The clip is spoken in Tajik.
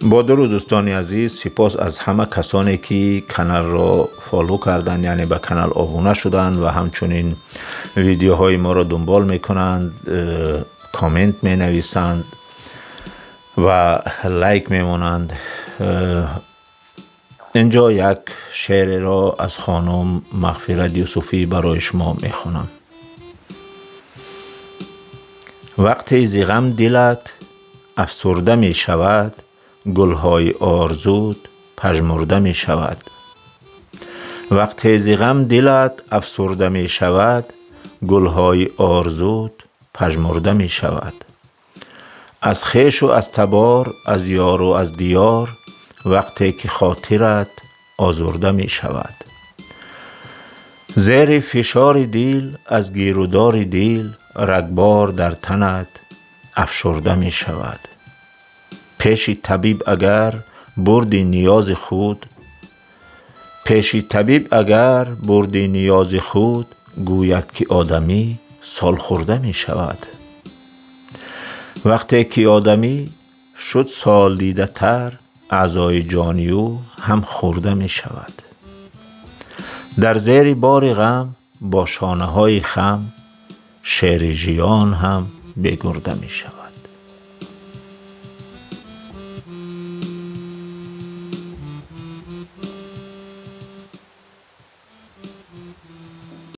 Бо дуруд, дӯстони азиз. Сипос аз ҳама касоне, ки каналро follow карданд, яъне ба канал обуна шуданд ва ҳамчунин видеоҳои моро дунбол мекунанд, коммент менависанд ва лайк мемонанд. Инҷо як шеъреро аз хонум Мағфират Юсуфӣ барои шумо мехонам. Вақте зи ғам дилат афсурда мешавад, гулҳои орзут пажмурда мешавад. Вақте зи ғам дилат афсурда мешавад, гулҳои орзут пажмурда мешавад. Аз хешу аз табор, аз ёру аз диёр, вақте ки хотират озурда мешавад. Зери фишори дил, аз гирудори дил, рагбор дар танат афшурда мешавад. Пеши табиб агар бурди ниёзи худ, пеши табиб агар бурди ниёзи худ, гӯяд ки одамӣ солхӯрда мешавад. Вақте ки одамӣ шуд солдидатар, аъзои ҷони ӯ ҳам хӯрда мешавад. Дар зери бори ғам бо шонаҳои хам, шери жиён ҳам бегурда мешавад.